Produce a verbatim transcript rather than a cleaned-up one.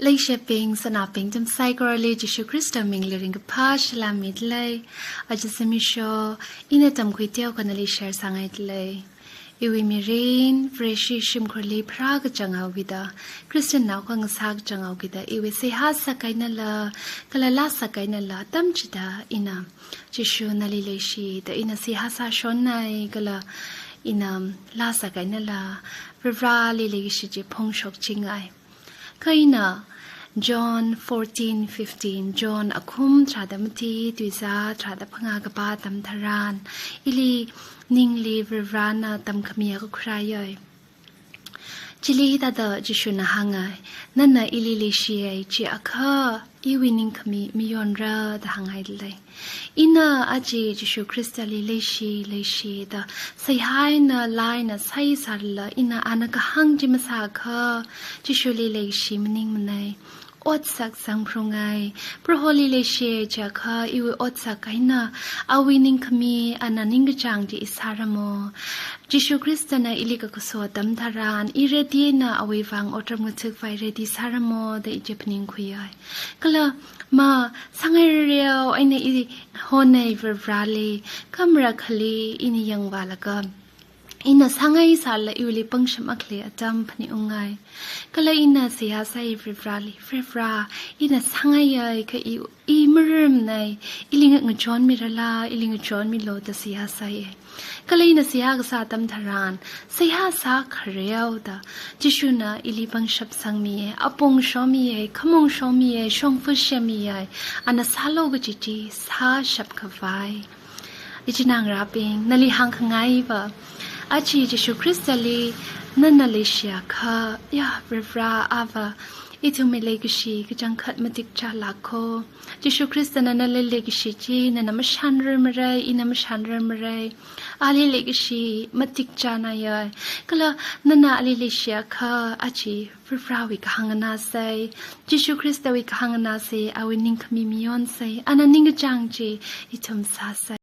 Leishibing, sanaobing, nathum saikorali Jishu Khrista mingli ringkaphā salam midalei. Aja zimiksho, ina tamkhui teokha nali share sāngaidalei. Iwui mirin, Vareshi shimkhurli pharākachang haokida, Christian naokhong sākachang haokida, iwui seihā sākahainala, kala laa sākahainala, atam chida ina Jishu nali leishi da ina seihā sāshonnai, kala ina laa sākahainala, Varivarali leikashi chi phongshokchingai. Kha ina John fourteen fifteen, John akhum tharāda mati, tuizā tharāda phangā kapā atam tharan, ili ningli Varivarana tamkhami akha khuirāyai. Chili hithāda Jishuna hāngai, nana ili leishiyai chiakha iwui ningkhami mayonra da hāngaidalei. Ina aja Jishu Khristali leishi, leishi da seihā eina, laa eina sāi sālala ina ana kahāng chi masāakha Jishuli leishi maningmanei. Otsak zangphalungai. Proholi leishiyai chiakha iwui otsak eina awui ningkhami, ana ningkachāng chi i sāramo. Jishu Khristana ili kakaso atam tharan, i ready eina awui vang otram ngathukvai ready sāramo da i chi phaningkhuiyai. Kala ma sāngai rareo eina i honai Varivarali, kha marakhali ina yangvālaga, ina sāngai sālala iwuili pangshap makhalei atam phaningungai. Kala ina seihā sāi Varivarali, Varivara, ina sāngaiyai kha i, i mararmanei, ili nga-, ngachonmirala, ili ngachonmilu da seihā sāi. Kala ina seihā kasā atam tharan, seihā sākhareo da Jishuna ili pangshap sangmiyei, apong shomiya, khamong shomiya, shongfa shemiya, ana sālu kaji chi sāshap khavai. Ichinā ngarābing, nali hāngkhangaiva, aja Jishu Khristali nana leishiakha, ya, Varivara Avā, ithumwui leikashi kachangkhat matikchālākho. Jishu Khristana nali leikashi chi nana mashānrarmarei, ina mashānrarmarei. Ali leikashi matikchānayai. Kala nana ali leishiakha aja Varivarawui kahāng nganāsei, Jishu Khristawui kahāng nganāsei, awui ningkhami mayonsei, ana ningkachāng chi ithum sāsei.